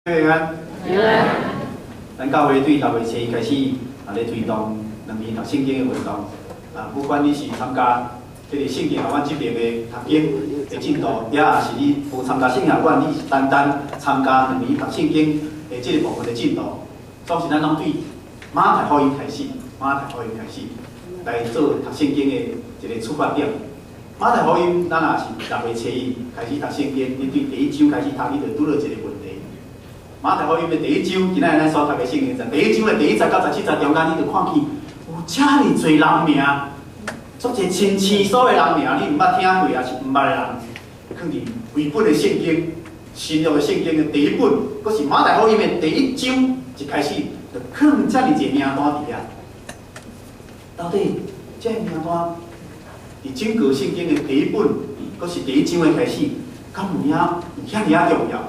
平安。平安。咱教會對六月初一開始啊，咧推動兩年讀聖經的活動。啊，不管你是參加這個聖經學院這邊的讀經的進度，抑是你無參加聖經學院，你是單單參加兩年讀聖經的這個部分的進度，總是咱攏對馬太福音開始，馬太福音開始來做讀聖經的一個出發點。馬太福音，咱若是六月初一開始讀聖經，你對第一章開始讀，你就拄著一個問題。馬太福音的第一章，今仔日咱所讀的聖經，第一章的第一節到十七節中間，你就看見有遮爾濟人名，足濟真生疏的人名，你毋捌聽過，抑是毋捌的人，囥佇規本的聖經，新約的聖經的第一本，閣是馬太福音的第一章，一開始就囥遮爾濟名單佇遐。到底這個名單佇整個聖經的第一本，閣是第一章的開始，敢有影有遐爾仔重要？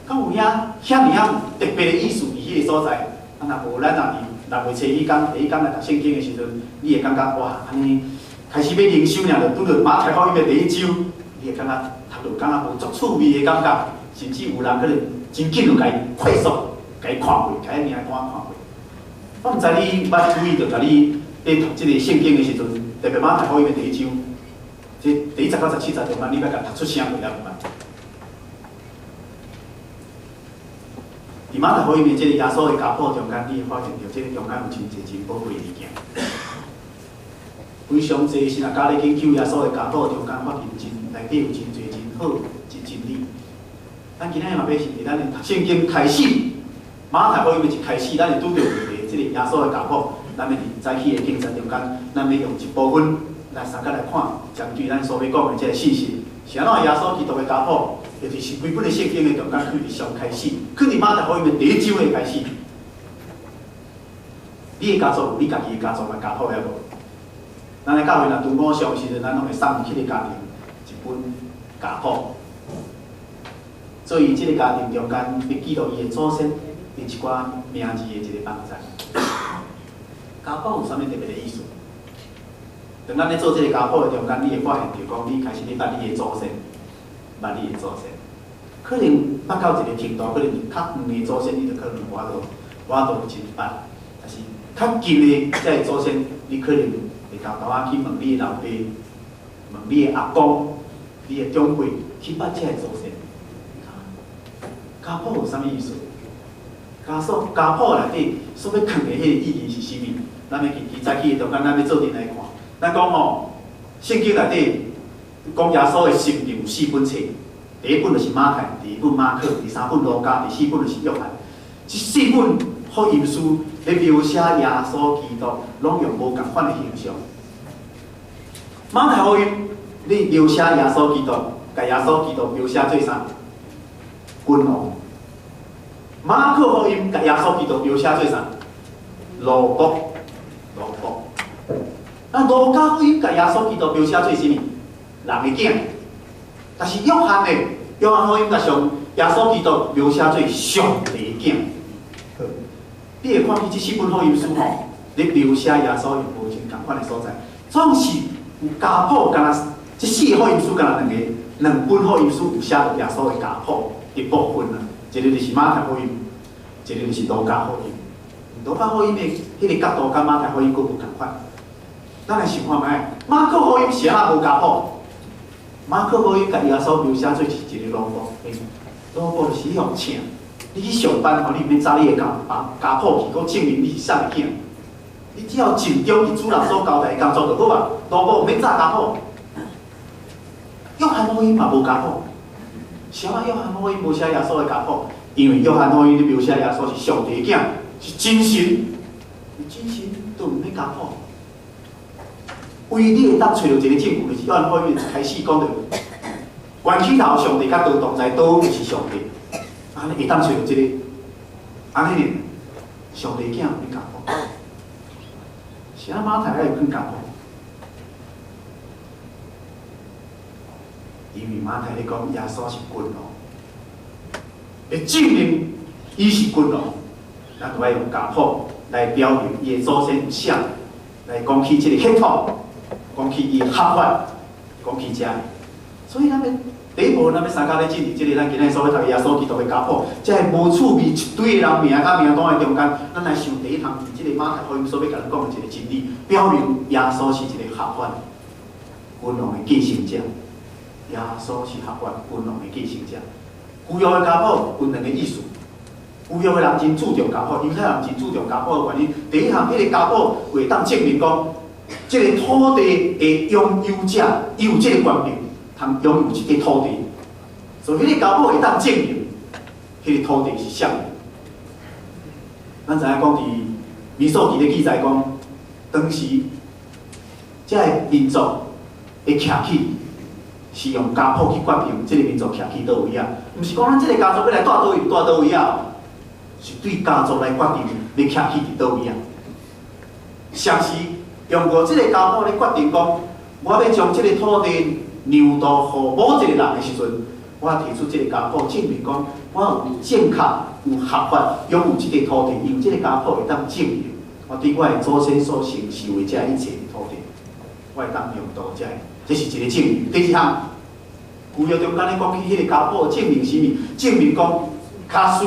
敢有影遐爾仔有特別的意思佇彼個所在？啊，若無咱若佇六月初彼工第一工來讀聖經的時陣，你會感覺哇，按呢開始欲靈修爾，就拄著馬太福音的第一章，你會感覺讀著感覺無足趣味的感覺，甚至有人可能真緊就共伊快速共伊看過，共彼名單看過。我毋知你捌注意著，共你佇讀這個聖經的時陣，特別馬太福音的第一章，這第一節到十七節中間，你捌共讀出聲過抑無捌？佇馬太福音的這個耶穌的家譜中間，你會發現著這個中間有真濟真寶貴的物件。非常濟神學家咧研究耶穌的家譜中間，發現真內底有真濟真好真真理。咱今仔日嘛欲是佇咱的讀聖經開始，馬太福音的一開始，咱會拄著問題，這個耶穌的家譜，咱欲佇早起的敬祭中間，咱欲用一部分來相佮來看，針對咱所欲講的這個信息，是按怎耶穌基督的家譜。就是規本的聖經的中間，囥佇上開始，囥佇馬太福音的第一章的開始。你的家族有你家己的家族的家譜抑無？咱的教會若拄五常時陣，咱攏會送彼个家庭一本家譜。所以，這個家庭中間欲記錄伊的祖先，的一寡名字的一個幫助。家譜有啥物特別的意思？當咱咧做這個家譜的中間，你會發現著講，你開始咧捌你的祖先。捌你的祖先，可能捌到一個程度，可能較遠的祖先，你就可能無法度，無法度真捌。但是較近的這个祖先，你可能會沓沓仔去問你的老爸，問你的阿公，你的長輩去捌這个祖先。家譜有啥物意思？家譜家譜內底所欲囥的彼個意義是啥物？咱欲去記早起的中間，咱欲做陣來看。咱講吼，聖經內底講耶穌的生平有四本冊，第一本就是馬太，第二本馬可，第三本路加，第四本就是約翰。這四本福音書咧描寫耶穌基督，攏用無仝款的形象。馬太福音咧描寫耶穌基督，共耶穌基督描寫做啥？君王。馬可福音共耶穌基督描寫做啥？奴僕，奴僕。啊，路加福音共耶穌基督描寫做啥物？人的囝，但是約翰呢？約翰福音共上耶穌基督描寫做上帝的囝。好，你會看見這四本福音書吼，咧描寫耶穌用無真仝款的所在，總是有家譜，敢若這四个福音書，敢若兩个兩本福音書有寫著耶穌的家譜的部分啦。一个就是馬太福音，一个就是路加福音。路加福音的彼个角度，佮馬太福音閣無仝款。咱來想看覓，馬可福音是按怎無家譜？馬可福音共耶穌描寫做是一个奴僕，奴僕就是你予請，你去上班吼，你毋免紮你的家家譜去，閣證明你是啥物囝。你只要盡忠佇主人所交代的工作就好啊。奴僕毋免紮家譜。約翰福音嘛無家譜，啥物約翰福音無寫耶穌的家譜？因為約翰福音咧描寫耶穌是上帝的囝，是真神，是真神都毋免家譜。唯一你會當揣著一个證據，就是約翰福音一開始講著，原起頭上帝佮道同在，道就是上帝。按呢會當揣著這个，按呢爾，上帝囝毋免家譜，是按馬太愛囥家譜？因為馬太咧講耶穌是君王，欲證明伊是君王，咱就愛用家譜來表明伊的祖先有啥，來講起這个血統。講起伊的合法，講起遮，所以咱欲第一步，咱欲相佮咧進入這个咱今仔所欲讀的耶穌基督的家譜，這个無趣味一堆人名佮名單的中間，咱來想第一項，這个馬太福音所欲共咱講的一個真理，表明耶穌是一個合法君王的繼承者。耶穌是合法君王的繼承者。舊約的家譜有兩个意思。舊約的人真注重家譜，猶太人真注重家譜的原因，第一項，彼个家譜會當證明講，這个土地的擁有者伊有這个權柄，通擁有這个土地，所以彼个家譜會當證明，彼个土地是啥物。咱知影講，佇民數記咧記載講，當時這个民族會徛起，是用家譜去決定這个民族徛去佗位啊，毋是講咱這个家族欲來住佗位就住佗位啊，是對家族來決定欲徛起佇佗位啊。同時用過這个家譜咧決定講，我欲將這个土地讓渡予某一個人的時陣，我提出這个家譜證明講，我有正確、有合法擁有這个土地，因為這个家譜會當證明我對我的祖先所承受的這一切土地，我會當讓渡這个，這是一个證明。第二項，舊約中間咧講起彼个家譜證明啥物？證明講，假使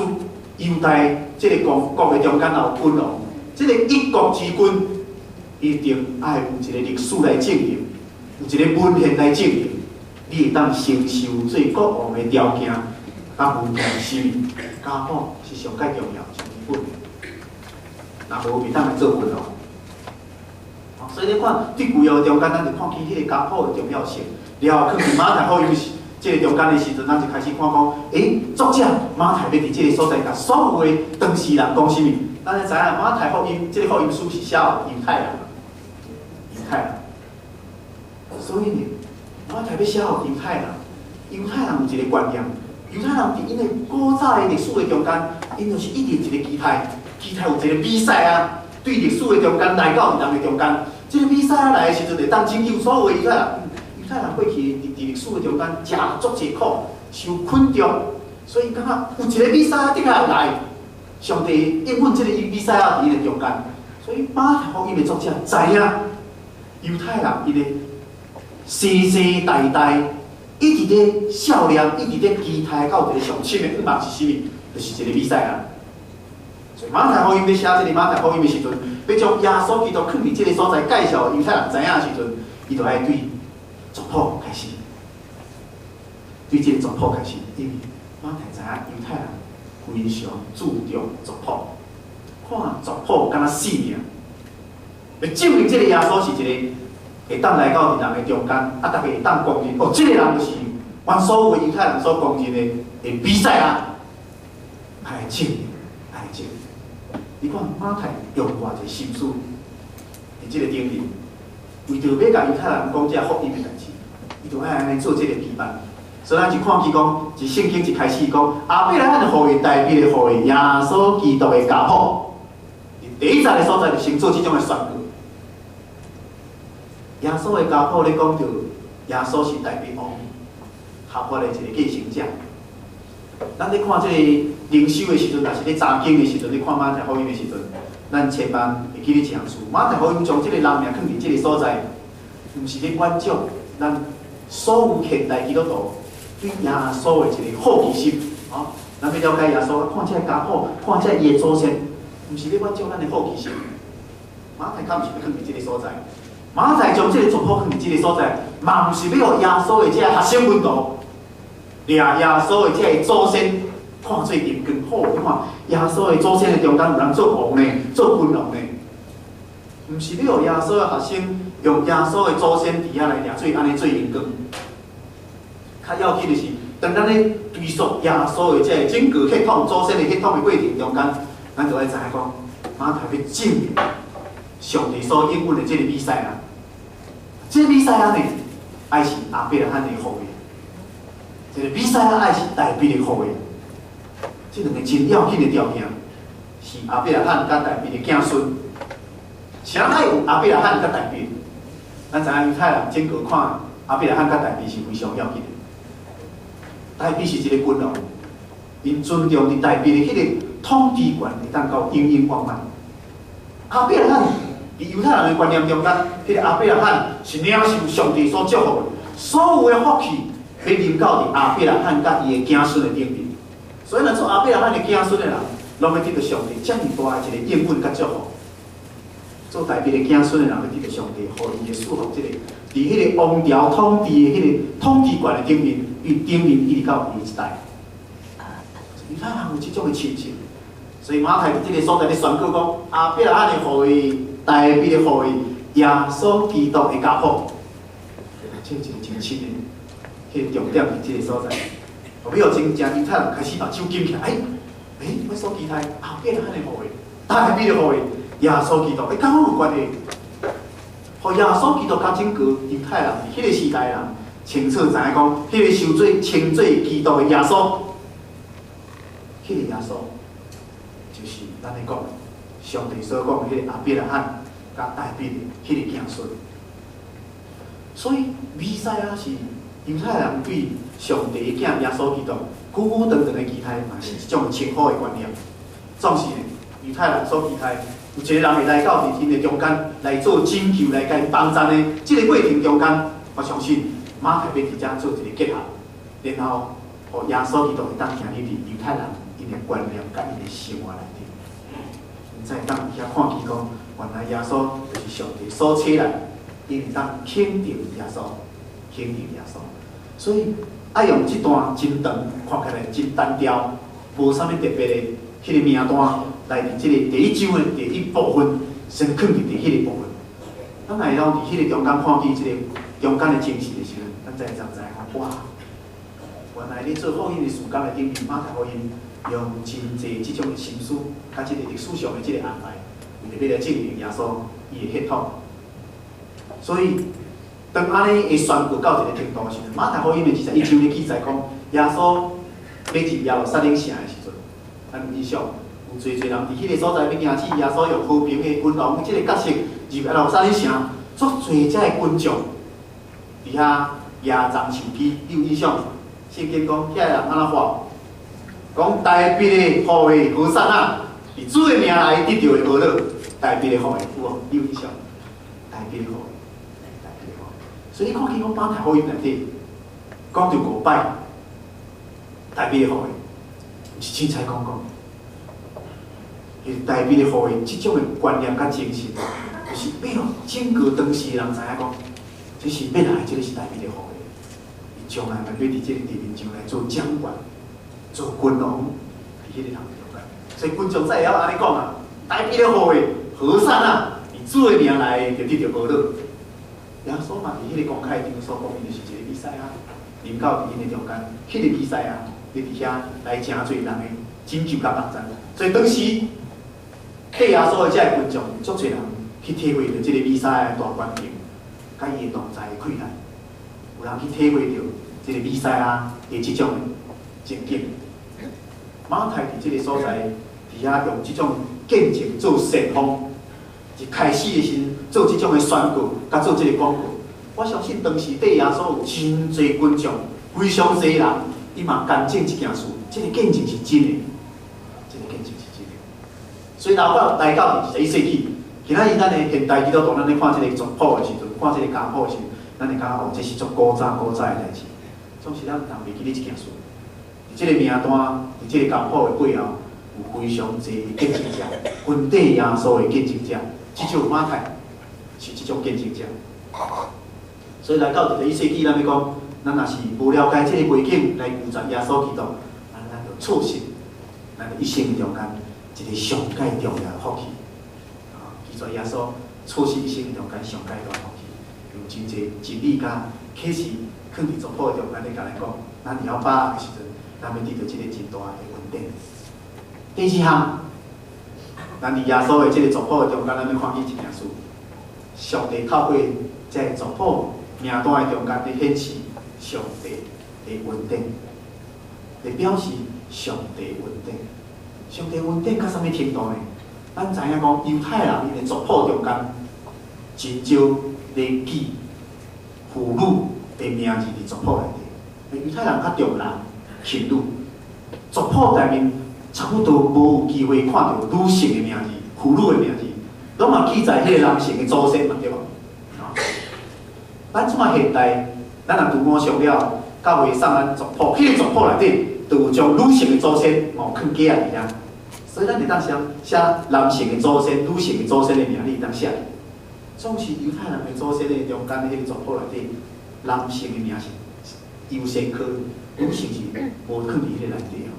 猶大這个國國的中間有君王，這个一國之君一定愛有一个歷史來證明，有一个文獻來證明，你會當承受做國王的條件，佮文獻是啥物？家譜是上蓋重要、上基本的。若無袂當來做君王。所以你看，對舊約中間，咱就看起彼个家譜的重要性。了後，囥佇馬太福音這个中間的時陣，咱就開始看講，作者馬太欲佇這个所在，共所有的當事人講啥物？咱知影馬太福音這个福音書是寫予猶太人，猶太人。所以呢，馬太欲寫予猶太人，猶太人有一个觀念，猶太人佇𪜶的古早的歷史的中間，𪜶就是一直一个期待，期待有一个彌賽亞對歷史的中間來到𪜶人的中間。這个彌賽亞來的時陣，會當拯救所有的猶太人。猶太人過去佇歷史的中間，食足濟苦，受困著，所以感覺有一个彌賽亞的確來，上帝應允這个彌賽亞佇𪜶的中間，所以馬太福音的作者知影猶太人𪜶的世世代代一直咧少年，一直咧期待到一个上深的願望是啥物？就是一个彌賽亞。所以馬太福音欲寫這个馬太福音的時陣，欲將耶穌基督囥佇這个所在介紹猶太人知影的時陣，伊就愛對族譜開始，對這个族譜開始，因為馬太知影猶太人非常注重族譜，看族譜敢若性命，欲證明這个耶穌是一个會當來到佇人的中間，啊，大家會當公認，哦，這个人就是阮所有猶太人所公認的彌賽亞，來證明，來證明。你看馬太用偌濟心思佇這个頂面，為著欲共猶太人講這福音的代誌，伊就愛按呢做這个期盼。所以咱就看見講，佇聖經一開始講，亞伯拉罕的後裔、大衛的後裔、耶穌基督的家譜，佇第一節的所在就先做這種的宣告。耶穌的家譜咧講著，耶穌是大衛王合法的一个繼承者。咱咧看這个靈修的時陣，抑是咧查經的時陣，咧看馬太福音的時陣，咱千萬會記得一項事：馬太福音將這个人名囥佇這个所在，毋是咧滿足咱所有現代基督徒對耶穌的一个好奇心。哦，咱欲了解耶穌，看這个家譜，看這伊的祖先，毋是咧滿足咱的好奇心。馬太較毋是欲囥佇這个所在，馬太將這个族譜囥佇這个所在，嘛毋是欲予耶穌的這个學生門徒，掠耶穌的這个祖先看做榮光好，你看耶穌的祖先的中間有人做王呢，做君王呢，毋是欲予耶穌的學生用耶穌的祖先佇遐來掠做按呢做榮光。較要緊的是，當咱咧追溯耶穌的這个整個血統、祖先的血統的過程中間，咱就愛知影講，馬太欲證明上帝所應允的這个彌賽亞，這个彌賽亞呢，愛是亞伯拉罕的後裔。這个彌賽亞愛是大衛的後裔，這兩个真要緊的條件，是亞伯拉罕佮大衛的子孫。啥愛有亞伯拉罕佮大衛？咱知影猶太人整個看亞伯拉罕佮大衛是非常要緊的。大衛是一个君王，𪜶尊重佇大衛的彼个統治權會當到永永遠遠。亞伯拉罕佇猶太人的觀念中間，彼个亞伯拉罕是領受上帝所祝福的，所有的福氣。欲臨到佇亞伯拉罕佮伊的子孫的頂面。所以，咱做亞伯拉罕的子孫的人，攏欲得著上帝遮爾大的一个應允佮祝福。做大衛的子孫的人，欲得著上帝予伊的賜福，這個佇彼个王朝統治的彼个統治權的頂面，伊頂面一直到伊一代。猶太人有這種的親情，所以馬太佇這个所在咧宣告講，亞伯拉罕的後裔，大衛的後裔，耶穌基督的家譜，這是一个真親的彼個重點佇這个所在。後尾真正猶太人開始目睭金起來，欸，欸，我所期待亞伯拉罕的後裔，大衛的後裔，耶穌基督，欸，佮我有關係。予耶穌基督佮整個猶太人佇彼个時代人清楚知影講，彼个受做稱做基督的耶穌，彼个耶穌就是咱咧講上帝所講的彼个亞伯拉罕佮大衛的彼个子孫。所以彌賽亞是猶太人對上帝的囝耶穌基督久久長長的期待，嘛是一種稱呼的觀念。總是呢，猶太人所期待有一個人會來到佇𪜶的中間來做拯救，來共𪜶幫贊的這个過程中間，我相信馬太欲佇遮做一个結合，然後予耶穌基督會當行入佇猶太人𪜶的觀念佮𪜶的生活內底，𪜶才會當佇遐看見講，原來耶穌就是上帝所差來，𪜶會當肯定耶穌，肯定耶穌。所以愛用這段真長，看起來真單調，無啥物特別的彼个名單，來佇這個第一章的第一部分，先囥佇佇彼个部分。咱若會當佇彼个中間看見這个中間的精神的時陣，咱才會當知影講，哇，原來咧做福音的事工的頂面，馬太福音用真濟這種的心思，佮這個歷史上的這個安排，為著欲來證明耶穌伊的血統。所以，當按呢會宣告到一個程度的時陣，馬太福音的21章咧記載講，耶穌欲入耶路撒冷城的時陣，咱有印象，有濟濟人佇彼个所在欲迎接耶穌用和平的君王這个角色入耶路撒冷城，足濟遮的群眾佇遐舉棕樹枝，你有印象？聖經講遐个人按怎喊？講大衛的後裔和散那，以主的名來得著的和樂，大衛的後裔有無？你有印象？大衛的後裔，大衛的後裔。所以你看見講馬太福音內底講著五擺，大衛的後裔，是凊彩講講。大衛的後裔這種的觀念佮精神，就是欲予整個當時的人知影講，這是欲來，這个是大衛的後裔，伊將來嘛欲佇這个地面上來做掌權、做君王，佇彼个頭中間。所以群眾才會曉按呢講啊，大衛的後裔和散那，以主的名來就得著和樂。耶穌嘛佇彼个公開場所講，伊就是一个彌賽亞，臨到佇𪜶的中間，彼个彌賽亞欲佇遐來成做人的拯救佮幫贊。所以當時替耶穌的這个群眾，足濟人去體會著這个彌賽亞的大權柄，佮伊的同在的氣力。有人去體會著這个彌賽亞的這種的情景。馬太佇這个所在，佇遐用這種見證做先鋒，一開始的時陣做這種的宣告，佮做這个廣告。我相信當時對耶穌有真濟群眾，非常濟人，伊嘛見證這件事，這个見證是真的，這个見證是真的。所以來到來到21世紀，今仔日咱的現代基督徒，咱咧看這个族譜的時陣，看這个家譜的時陣，咱會感覺哦，這是足古早古早的代誌。總是咱毋通袂記得這件事。佇這个名單，佇這个家譜的背後，有非常濟的見證者，跟綴耶穌的見證者，至少馬太是這種見證者。所以來到21世紀，咱欲講，咱若是無了解這个背景來拒絕耶穌基督，咱就錯失咱的一生中間一個上蓋重要的福氣。啊，拒絕耶穌，錯失一生中間上蓋大的福氣。有真濟真理佮啟示，囥佇族譜的中間咧，共咱講，咱會曉把握的時陣，咱欲得著這個真大的恩典。第二項，咱佇耶穌的這个族譜的中間，咱欲看見一件事：上帝透過這个族譜名單的中間，咧顯示上帝的恩典，咧表示上帝恩典。上帝恩典到啥物程度呢？咱知影講，猶太人𪜶的族譜中間，真少咧記婦女的名字佇族譜內底。猶太人較重男輕女，族譜內面差不多無有機會看著女性的名字、婦女的名字，攏嘛記載彼个男性的祖先嘛，對無？咱這馬現代，咱若拄偶像了，教會送咱族譜，彼個族譜內底就有將女性的祖先嘛有囥加佇遐，所以咱會當寫寫男性的祖先、女性的祖先的名，你會當寫。總是猶太人的祖先的中間，彼個族譜內底，男性的名是優先考慮，女性是無囥佇彼個內底哦。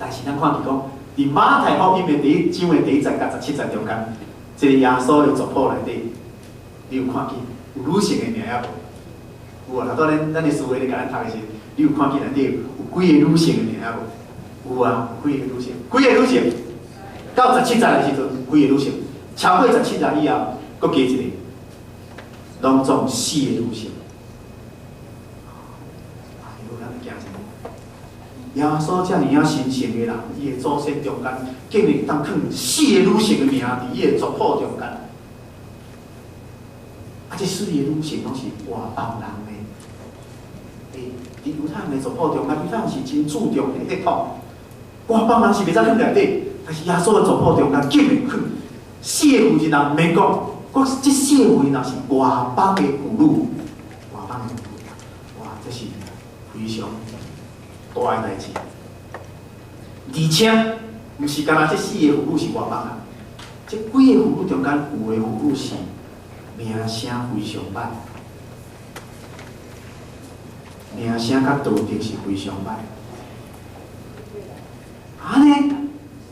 但是咱看見講，佇馬太福音的第一章的第一節佮17節中間，這個耶穌的族譜內底，你有看見有女性的名抑無？有啊，頭拄咱的思維咧共咱讀的時，你有看見內底有幾个女性的名抑無？有啊，有幾个女性？幾个女性？到十七節的時陣，幾个女性？超過十七節以後，閣加一个，攏總四个女性。哎喲，咱驚啥物？耶穌遮爾仔神聖的人，伊的祖先中間，竟然會當囥四个女性的名佇伊的族譜中間。啊，這四個女性攏是外邦人的。欸，佇猶太人的族譜中間，猶太人是真注重血統，外邦人是袂使囥內底，但是耶穌的族譜中間竟然囥四个婦人，毋免講，閣這四个婦人是外邦的婦女，外邦的婦女，哇，這是非常大的代誌。而且，毋是干焦這四个婦女是外邦人，這幾个婦女中間有的婦女是名聲非常歹，名聲佮道德是非常歹。按呢，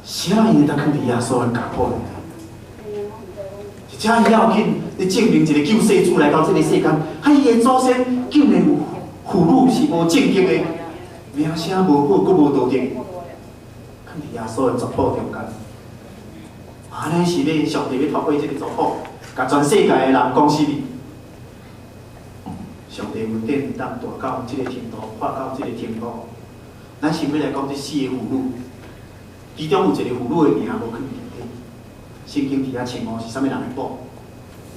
啥人會當囥佇耶穌的家譜內底？是遮要緊，咧證明一個救世主來到這個世間，啊，伊的祖先竟然有婦女是無正經的，名聲無好，閣無道德，囥佇耶穌的族譜中間。按呢是欲上帝欲透過這個族譜，共全世界的人講啥物？上帝恩典當大到這個程度，闊到這個程度。咱先欲來講這四个婦女，其中有一個婦女的名無囥佇內底，聖經佇遐稱呼是啥物人的某？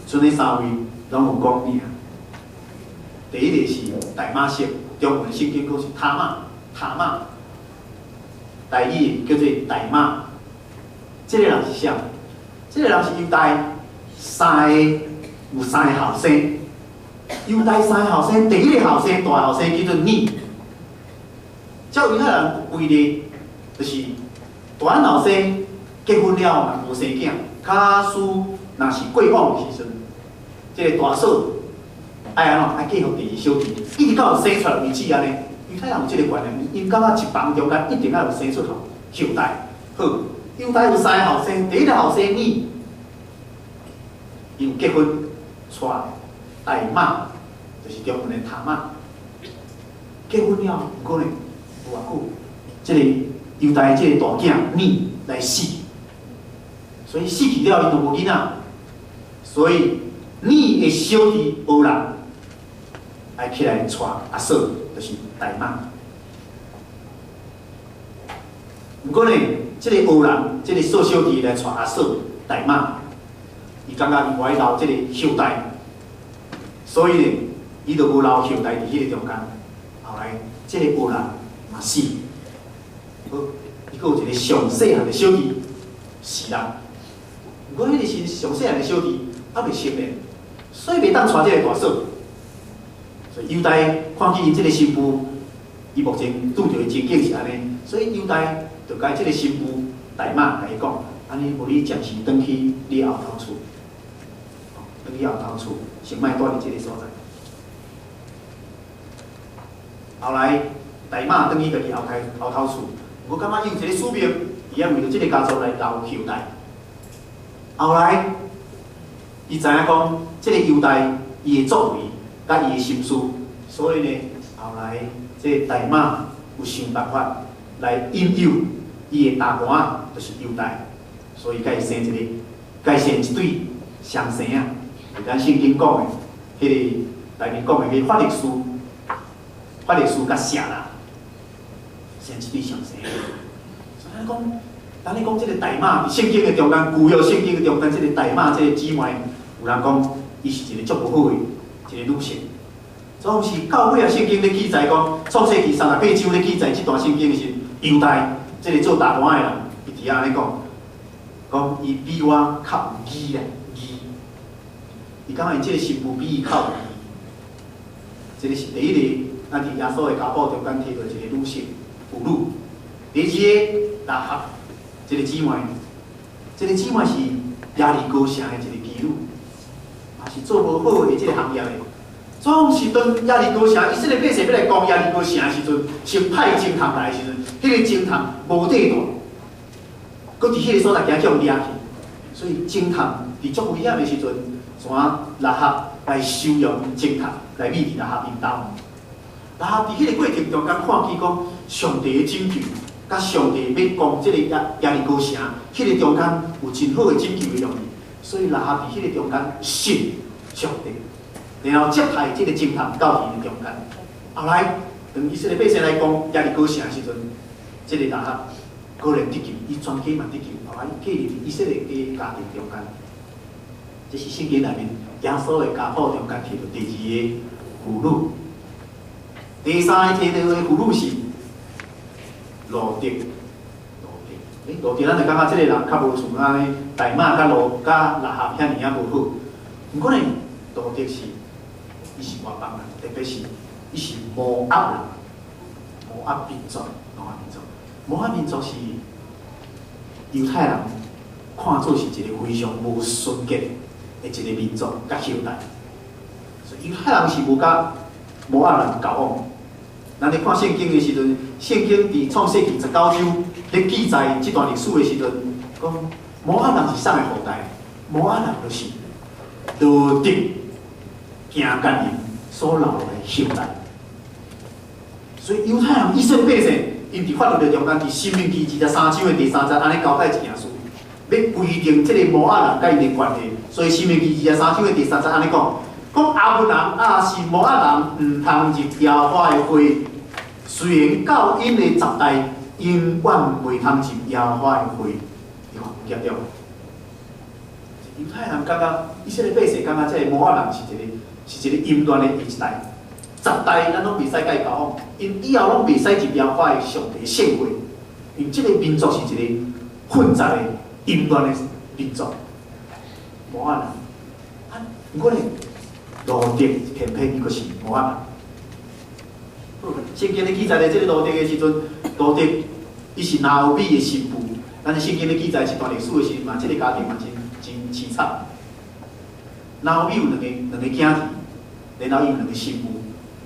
賰彼三位攏有講名。第一個是大馬色，中文聖經講是他瑪，他瑪。台語叫做大馬。這個人是啥？這個人是猶大三个有三个後生。猶大三个後生，第一个後生大後生叫做珥。照猶太人規例，就是大漢後生結婚了若無生囝，假使若是過往的時陣，這個大嫂愛按怎？愛嫁予第二小弟，一直到有生出來為止按呢。猶太人有這個觀念，𪜶感覺一房中間一定愛有生出後後代。好，猶大有三个後生，第一个後生珥，伊有結婚，娶大馬，就是中文的他瑪。結婚了，毋過呢，無偌久，這個猶大這個大囝珥來死，所以死去了，伊就無囡仔，所以珥的小弟奧南愛起來娶阿嫂，就是大馬。毋過呢，這個奧南，這個小小弟來娶阿嫂大馬，伊感覺伊無愛留這個後代，所以呢，伊就無留後代佇彼個中間。後來，這個奧南嘛死，好，伊閣有一個上細漢的小弟示拉。毋過彼個時上細漢的小弟猶未成年，所以袂當娶這個大嫂。所以猶大看見𪜶這個新婦，伊目前拄著的情景是按呢，所以猶大就共這個新婦大馬共伊講：按呢無你暫時轉去你後頭厝，轉去後頭厝，先莫蹛佇這個所在。後來大馬轉去家己後頭後頭厝，我感覺伊有一個使命，伊愛為著這個家族來留後代。後來，伊知影講，這個猶大伊的作為，佮伊的心思，所以呢，後來這個大馬有想辦法來引誘伊的大哥仔，就是猶大，所以共伊生一個，共伊生一對雙生仔，就咱聖經講的，彼個內面講的彼個法勒斯，法勒斯佮謝拉，生一對雙生仔。所以講，當你講這個大馬佇聖經的中間，舊約聖經的中間，這個大馬這個姊妹，有人講伊是一個足無好的一個女性。總是到尾仔聖經咧記載講，創世記38章咧記載這段聖經的時，猶大這個做大盤的人，伊佇遐按呢講，講伊比我較有義啦，義。伊感覺𪜶這個新婦比伊較有義。這个是第一个，咱佇耶穌的家譜中間提著一个女性婦女。第二个喇合，這个姊妹，這个姊妹是耶利哥城的一個妓女，嘛是做無好的這个行業的。總是當耶利哥城以色列百姓欲來攻耶利哥城的時陣，先派偵探來的時陣，彼個偵探無綴帶，閣佇彼个所在驚予人掠去，所以偵探佇足危險的時陣，怎喇合來收容偵探，來覕佇喇合𪜶兜。喇合佇彼個過程中間看見講上帝的拯救，佮上帝欲攻這个耶利哥城，彼個中間有真好的拯救的用意，所以喇合佇彼個中間信上帝。然後接待這个偵探到伊的中間。後來，當以色列百姓來攻耶利哥城的時陣，這个喇合果然得救，伊全家嘛得救。後來嫁入以色列的家庭中間。這是聖經內面耶穌的家譜中間提著第二个婦女。第三个提著的婦女是路得，路得，欸，路得，咱就感覺這个人較無像按呢，大馬佮路佮喇合遐爾仔無好。毋過呢，路得是，伊是外邦人，特別是伊是摩押人，摩押民族，摩押民族，摩押民族是猶太人看做是一个非常無純潔的一个民族佮後代，所以猶太人是無佮摩押人交往。咱咧看聖經的時陣，聖經佇創世記19章咧記載這段歷史的時陣，講摩押人是啥的後代？摩押人就是羅得行姦淫所留的後代。所以猶太人以色列百姓，𪜶佇法律的中間，佇申命記23章的第三節，按呢交代一件事，欲規定這个摩押人佮𪜶的關係。所以申命記23章的第三節按呢講，講亞捫人抑是摩押人，毋通入耶和華的會，雖然到𪜶的10代，永遠袂通入耶和華的會。你看有嚴重？猶太人感覺，以色列百姓感覺這个摩押人是一個淫亂的一代，10代咱攏袂使佮伊交往，𪜶以後攏袂使入耶和華的上帝聖會，因為這个民族是一个混雜的淫亂的民族，摩押人。啊，毋過呢，羅得偏偏伊閣是摩押人。聖經咧記載咧，這个羅得的時陣，羅得伊是拿俄米的新婦。咱聖經咧記載這段歷史的時陣嘛，這个家庭嘛真真淒慘。拿俄米有兩個囝兒，然後伊有兩個新婦。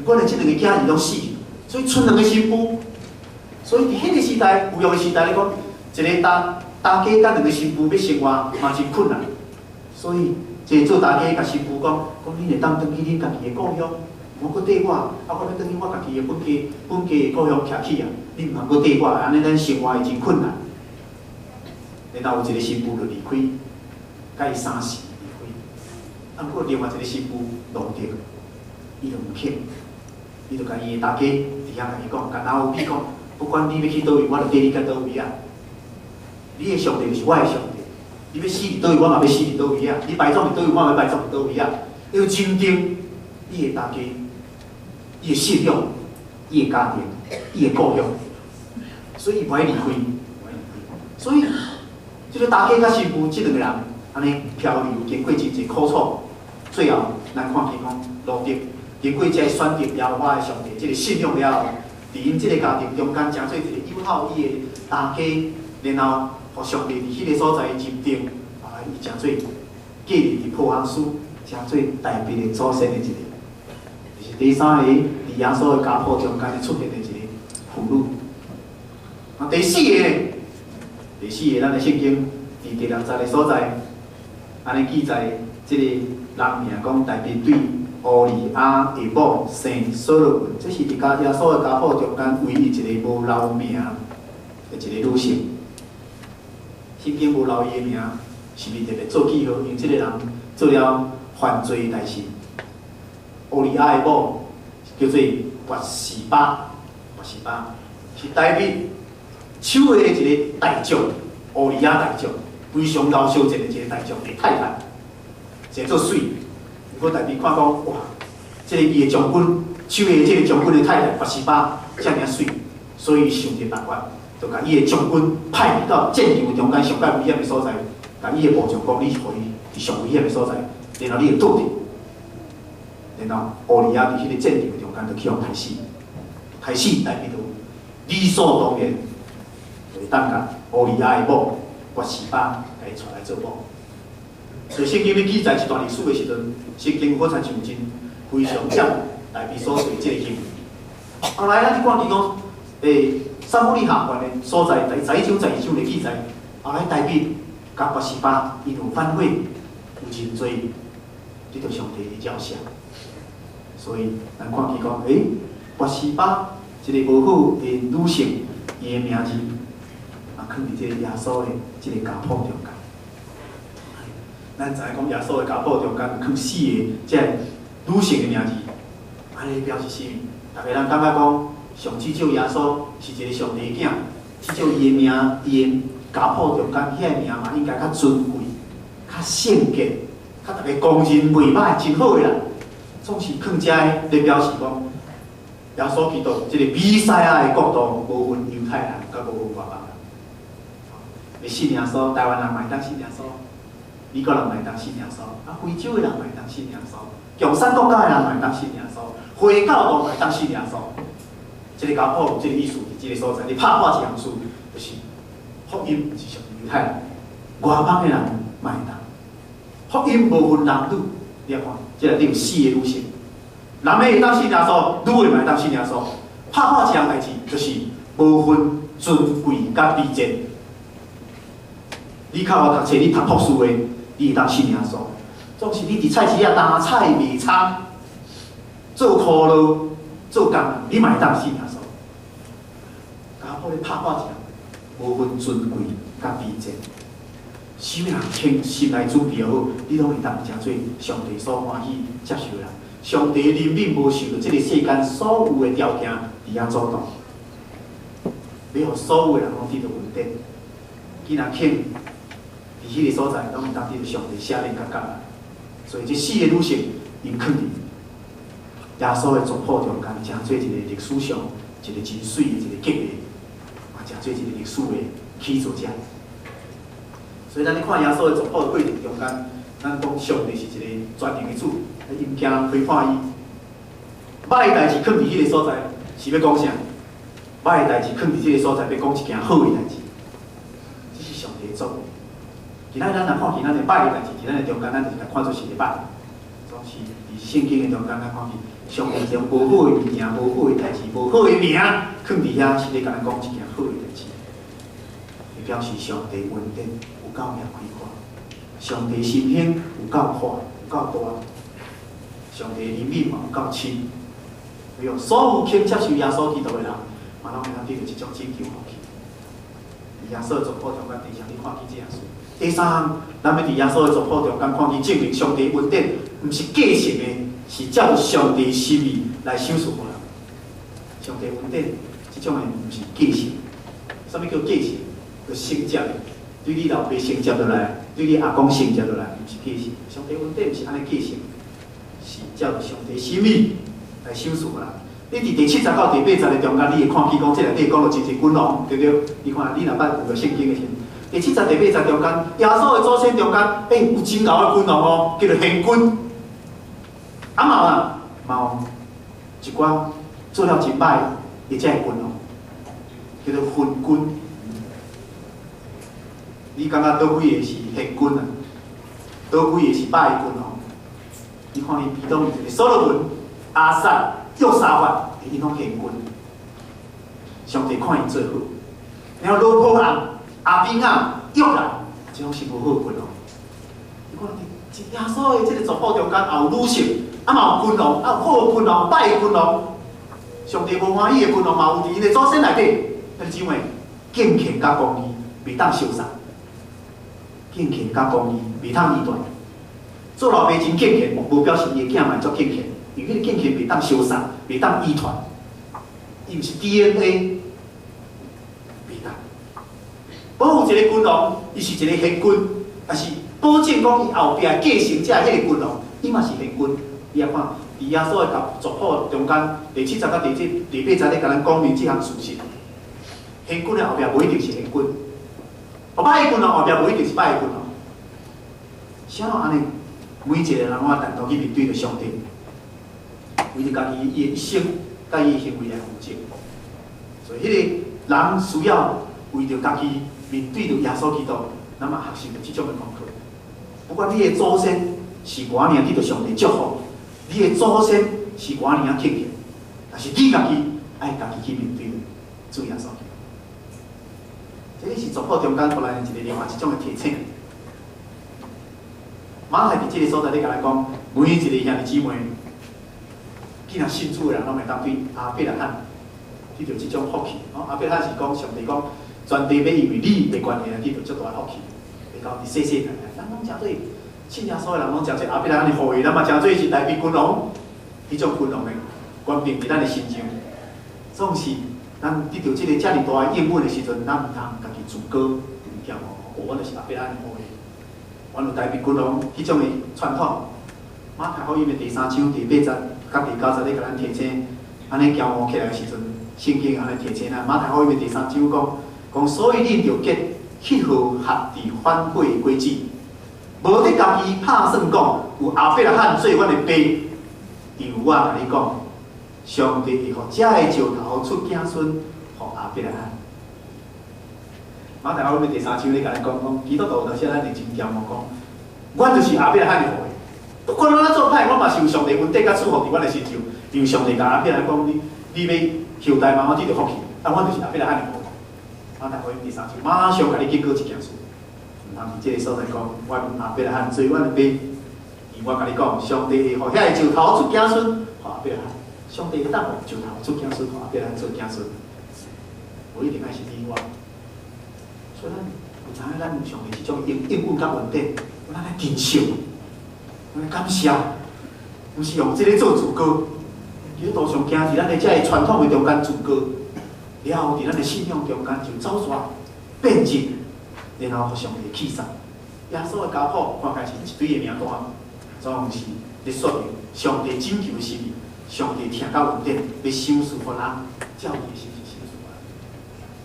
毋過呢，這兩個囝兒攏死，所以賰兩個新婦。所以佇彼个時代，舊約的時代來講，一個大家佮兩個新婦欲生活嘛真困難。所以，這個做大家共新婦講，講恁會當轉去恁家己的故鄉，毋好閣綴我，啊，我欲轉去我家己的本家的故鄉徛起啊，你毋通閣綴我，按呢咱生活會真困難。然後有一個新婦就離開，佮伊三時離開。啊，毋過另外一個新婦羅得，伊就毋肯，伊就共伊的大家佇遐共伊講，共拿俄米講，不管你欲去佗位，我就綴你到佗位啊。你的上帝就是我的上帝，你欲死佇佗位，我嘛欲死佇佗位啊！你埋葬佇佗位，我嘛欲埋葬佇佗位啊！要認定伊的大家，伊的信仰，伊的家庭，伊的故鄉，所以伊無愛離開，所以這个大家佮新婦這兩個人，按呢漂流經過真濟苦楚，最後咱看見講羅得經過這个選擇耶和華的上帝這个信仰了後，佇𪜶這个家庭中間，成做一个友好伊的大家，然後予上帝佇彼个所在認定，啊，伊成做繼任佇波阿斯，成做大衛的祖先的一个，就是第三个佇耶穌的家譜中間出現的一個婦女。啊，第四个呢？第四个，咱的聖經佇第六節的所在，按呢記載這个人名講大衛對烏利亞的某生所羅門，這是佇家耶穌的家譜中間唯一一个無留名的一个女性。聖經無留伊的名，是毋是特別做記號？因為這个人做了犯罪的代誌。烏利亞的某叫做拔示巴，拔示巴是大衛手下的一个大將，烏利亞大將，非常𠢕相戰的一个大將的太太，生做媠。毋過大衛看講，哇，這个伊的將軍，手下這个將軍的太太拔示巴遮爾媠，所以想一個辦法，就共伊的將軍派去到戰場中間上較危險的所在，共伊的部將講，你予伊佇上危險的所在，然後你會倒佇。然後烏利亞佇彼個戰場的中間就去予刣死，刣死大衛就理所當然就會當共烏利亞的某拔示巴共伊娶來做某。所以聖經咧記載這段歷史的時陣，聖經好親像真非常讚大衛所做這個行為。後來咱看見講，撒母耳下傳的所在第11章、12章咧記載，後來大衛佮拔示巴𪜶有反悔，有認罪，得著上帝的饒赦。所以咱看見講，拔示巴一個無好的女性，伊的名字嘛囥佇這個耶穌的這個家譜中間。咱知影講耶穌的家譜中間囥四個這个女性的名字，按呢表示啥物？逐家人感覺講，上至少耶穌是一個上帝的囝，至少伊的名，伊的家譜中間遐個名嘛，應該較尊貴、較聖潔、較逐家公認袂歹、真好的啦。總是囥遮個，咧表示講，耶穌基督這個彌賽亞的國度，無分猶太人，佮無分外邦人。欲信耶穌，台灣人嘛會當信耶穌，美國人嘛會當信耶穌，非洲的人嘛會當信耶穌，共產國家的人嘛會當信耶穌，回教徒嘛會當信耶穌。這個家譜有這個意思，佇這個所在，你拍破一項事，就是福音毋是屬於猶太人，外邦的人嘛會當。福音無分男女，你看，這內底有四個女性，男的會當信耶穌，女的嘛會當信耶穌。拍破一項代誌，就是無分尊貴佮卑賤。你較會讀冊，你讀博士的，你會當信耶穌。總是你佇菜市仔擔菜賣蔥，做箍路、做工人，你嘛會當信耶穌。家譜咧拍破一項，無分尊貴佮卑賤。啥物人肯心內準備好，你攏會當成做上帝所歡喜接受的人。上帝憐憫無受著這個世間所有的條件佇遐阻擋，欲予所有的人攏得著恩典。既若肯佇彼個所在，攏會當得著上帝赦免佮感恩。所以這四個女性，𪜶囥佇耶穌的族譜中間，成做一個歷史上一個真媠的一個結義，嘛成做一個歷史的起造者。所以咱咧看耶穌的族譜的過程中間，咱講上帝是一個全能的主，伊毋驚人批判伊。歹的代誌囥佇彼個所在，是欲講啥？歹的代誌囥佇這個所在，欲講一件好的代誌。這是上帝的作為。今仔咱若看見咱的歹的代誌，佇咱的中間，咱就是共看做是會歹。總是佇聖經的中間，咱看見上帝將無好的物件、無好的代誌、無好的名，囥佇遐，是咧共咱講一件好的代誌。會表示上帝恩典有夠爾開闊，上帝心胸有夠闊、有夠大，上帝憐憫嘛有夠深。予所有肯接受耶穌基督的人，嘛攏會當得著這種拯救福氣。佇耶穌的族譜中間，第二項你看見這樣事。第三項，咱欲佇耶穌的族譜中間看見證明上帝恩典，毋是繼承的，是照著上帝心意來賞賜予人。上帝恩典這種的毋是繼承。啥物叫繼承？就承接，對你老爸承接落來，對你阿公承接落來，毋是繼承。上帝恩典毋是按呢繼承，是照著上帝心意來賞賜予人。你佇第七節到第八節的中間，你會看見講，這內底講著真濟君王，對毋對？你看，你若捌有過聖經的時陣，第七節、第八節中間，耶穌的祖先中間，有真𠢕的君王哦，叫做賢君。啊嘛有啊，嘛有一寡做了真歹的這个君王，叫做昏君。你感覺佗幾个是賢君啊？佗幾個是歹的君王？你看伊其中有一個所羅門、亞撒、約沙法，𪜶攏賢君。上帝看𪜶做好。然後羅波按、亞比雅、約蘭，這攏是無好的君王。你看，佇耶穌的這個族譜中間，也有女性，啊嘛有君王，啊有好的君王，歹的君王。上帝無歡喜的君王嘛有佇𪜶的祖先內底。兄弟姊妹，敬虔佮公義袂當相送，敬虔佮公義袂通離斷。做老爸真敬虔，無表示伊的囝嘛會足敬虔，因為彼個敬虔袂當相送，袂當遺傳，伊毋是 DNA，袂當。保有一個君王，伊是一個賢君，但是保證講伊後壁繼承者彼個君王，伊嘛是賢君。你也看，佇耶穌的族譜中間，第七節佮第七、第八節咧，共咱講明這項事實。賢君的後壁無一定是賢君，歹的君王後壁無一定是歹的君王。啥物按呢？每一個人攏愛單獨去面對著上帝。為著家己伊的一生佮伊的行為來負責。所以，彼个人需要為著家己面對著耶穌基督，咱嘛學習著這種的功課。不管你的祖先是偌爾得著上帝祝福，你的祖先是偌爾敬虔，但是你家己愛家己去面對主耶穌基督。這個是族譜中間予咱一個另外一種的提醒。馬太佇這個所在咧共咱講，每一個兄弟姊妹，既然信主的人，攏會當對亞伯拉罕得著這種福氣。哦，亞伯拉罕是講上帝講，全地欲因為你的關係來得著足大的福氣，會到佇世世代代。咱攏誠做信耶穌的人，攏誠做亞伯拉罕的後裔，咱嘛誠做是大衛君王，彼種君王的權柄佇咱的身上。總是咱得著這个遮爾大的應允的時陣，咱毋通家己自高自驕傲。哦，阮就是亞伯拉罕的後裔，阮有大衛君王彼種的傳統。馬太福音的第三章第八節佮第九節咧，共咱提醒，按呢驕傲起來的時陣，聖經按呢提醒咱。馬太福音的第三章講，講所以恁著結彼號合佇反悔的果子，無咧家己拍算講，有亞伯拉罕做阮的爸，因為我共你講，上帝會予遮个石頭出子孫，予亞伯拉罕。馬太福音的第三章咧，共咱講講，基督徒有當時咱會真驕傲講，阮就是亞伯拉罕的後裔。不管阮怎做歹，我嘛是有上帝恩典佮祝福佇阮的身上。因為上帝共亞伯拉罕講，你欲後代慢慢得著福氣，啊，阮就是亞伯拉罕的後裔。馬太福音第三章，馬上共你警告一件事，毋通佇這個所在講，阮亞伯拉罕做阮的爸。因為我共你講，上帝會予遐个石頭出子孫，予亞伯拉罕。上帝會當予石頭出子孫，予亞伯拉罕做子孫，無一定愛是你我。所以咱有知影咱有上帝這種應應允佮恩典，咱愛珍惜，咱愛感謝，毋是用這个做自高。基督徒上驚佇咱的這个傳統的中間自高，了後佇咱的信仰中間就走煞變質，然後予上帝氣煞。耶穌的家譜看起來是一堆的名單，總是咧說明上帝拯救的心意，上帝疼佮恩典，欲賞賜予人，照伊的心意賞賜予人。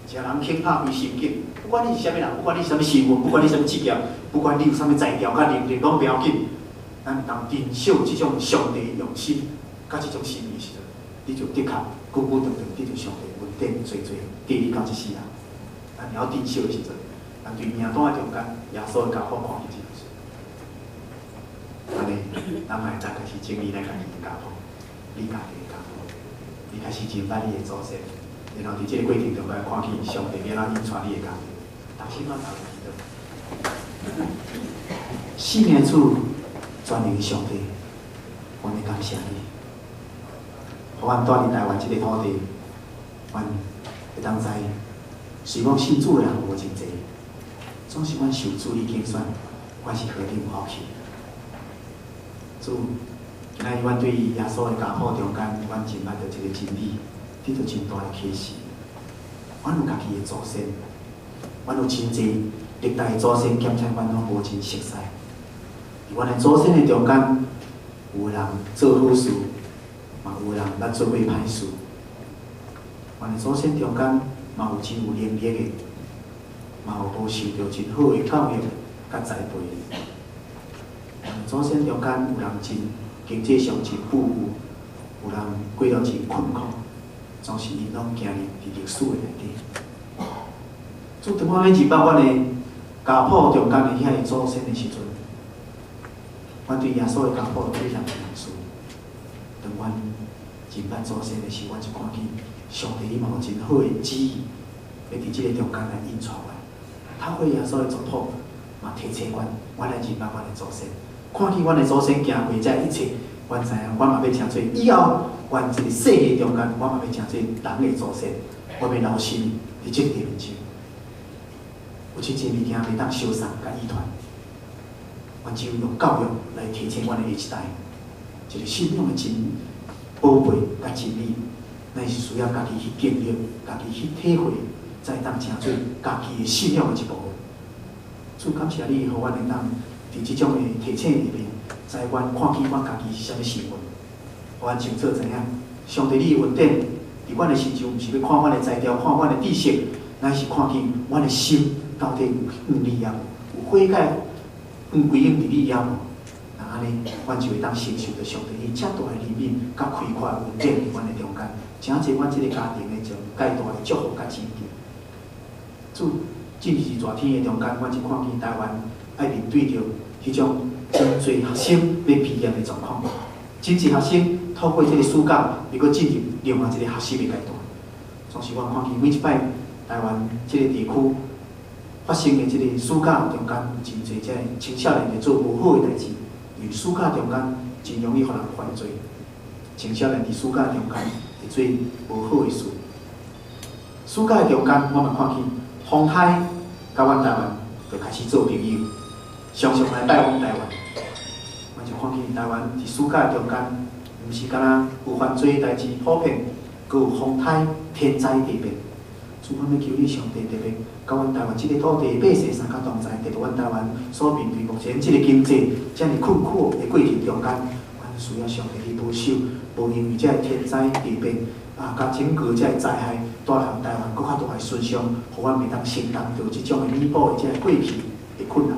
一个人肯拍開心境，不管你是啥物人，不管你是啥物身份，不管你啥物職業，不管你有啥物才調佮能力，攏袂要緊。咱會當珍惜這種上帝用心，佮這種心意的時陣，你就的確久久長長得著上帝恩典，濟濟綴你到這世人。咱會曉珍惜的時陣，咱對名單的中間，耶穌的家譜看見這件事。按呢，咱嘛會當開始整理咱家己的家譜，你家己的家譜，你開始認捌你的祖先，然後佇這个過程中來看見上帝欲按怎引帶你的家己。同心仔來祈禱。聖靈主，全能上帝，阮欲感謝你，予阮蹛佇台灣這个土地，阮會當知，雖講信主的人無真濟，總是阮受主你揀選，阮是何等有福氣。主，今仔日阮對耶穌的家譜中間，阮真捌著這个真理，得著真大的啟示。阮有家己的祖先，阮有真濟歷代的祖先，兼且阮攏無真熟似。佇阮的祖先的中間，有的人做好事，嘛有的人捌做過歹事。阮的祖先中間，嘛有真有能力的，嘛有無受著真好的教育佮栽培。祖先中間有人真經濟上真富裕，有人過著真困苦，總是𪜶攏行入佇歷史的內底。主，當我欲認捌阮的家譜中間的遐个祖先的時陣，阮對耶穌的家譜非常認識。當阮認捌祖先的時，阮就看見上帝伊嘛有真好的旨意，欲佇這个中間來引帶阮。透過耶穌的族譜，嘛提醒阮，阮來認捌阮的祖先。看見阮的祖先行過這一切，阮知影，阮嘛欲成做以後，阮這个世界中間，阮嘛欲成做人的祖先，我欲留心佇這個地面上。有真濟物件袂當相送佮遺傳，阮只有用教育來提醒阮的下一代，一個信仰的真寶貝佮真理，咱是需要家己去經歷，家己去體會，才會當成做家己的信仰的一部分。主感謝你，予阮會當佇這種的提醒裡面，知阮看見阮家己是啥物身份，予阮清楚知影，上帝你的恩典佇阮的身上，毋是欲看阮的才調，看阮的知識，乃是看見阮的心到底有向你抑無，有悔改，向歸向佇你抑無。若按呢，按呢，阮就會當承受著上帝伊遮大的憐憫佮開闊恩典佇阮的中間，誠濟阮這个家庭的種蓋大的祝福佮拯救。主，進入熱天的中間，阮就看見台灣愛面對著彼種真濟學生欲畢業的狀況，真濟學生透過這个暑假，欲閣進入另外一個學習的階段。總是阮看見每一擺台灣這个地區發生的這个暑假中間，有真濟這个青少年會做無好的代誌，因為暑假中間真容易予人犯罪。青少年佇暑假中間會做無好的事。暑假的中間，我嘛看見風颱佮阮台灣就開始做朋友，常常來拜訪台灣。阮就看見台灣佇暑假中間，毋是干焦有犯罪的代誌普遍，閣有風颱天災地變。主，阮欲求你上帝特別，佮阮台灣這个土地百姓相佮同在，特別阮台灣所面對目前這个經濟遮爾困苦的過程中間，阮需要上帝的保守，無因為這个天災地變啊，佮整個這个災害帶來予台灣閣較大的損傷，予阮袂當承擔著這種的彌補的這个過去的困難。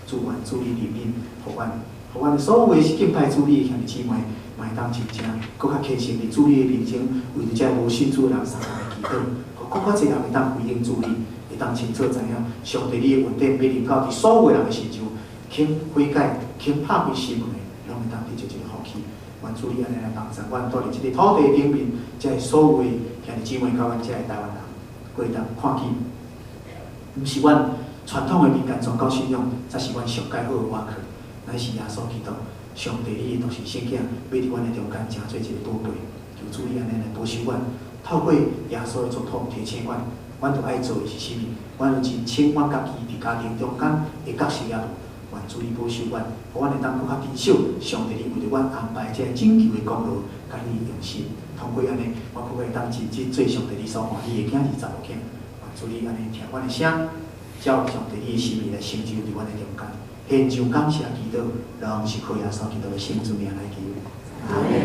主，願主你憐憫，予阮，予阮所有的敬拜主你的兄弟姊妹，嘛會當真正閣較虔誠佇主你的面前，為著這个無信主的人相共來祈禱，予閣較濟人會當回應主你，會當清楚知影上帝你的恩典欲臨到佇所有的人的身上，肯悔改、肯拍開心門的，攏會當得著這个福氣。願主你按呢來幫助阮，住佇這个土地頂面，這个所有的兄弟姊妹佮阮這个台灣人，閣會當看見，毋是阮傳統的民間宗教信仰，才是阮上蓋好的倚靠，乃是耶穌基督，上帝你的獨生聖子，欲佇阮的中間成做一个寶貝。求主你按呢來保守阮，透過耶穌的囑託提醒阮，阮著愛做的是啥物？阮有認清阮家己佇家庭中間的角色抑無？願主你保守阮，予阮會當閣較珍惜上帝你為著阮安排這个拯救的功勞，佮你用心。通過按呢，阮閣會當真真做上帝你所歡喜的囝兒查某囝。願主你按呢聽阮的聲，照上帝你的心意來成就佇阮的中間。獻上感謝祈禱，攏是靠耶穌基督的聖主名來求。阿門。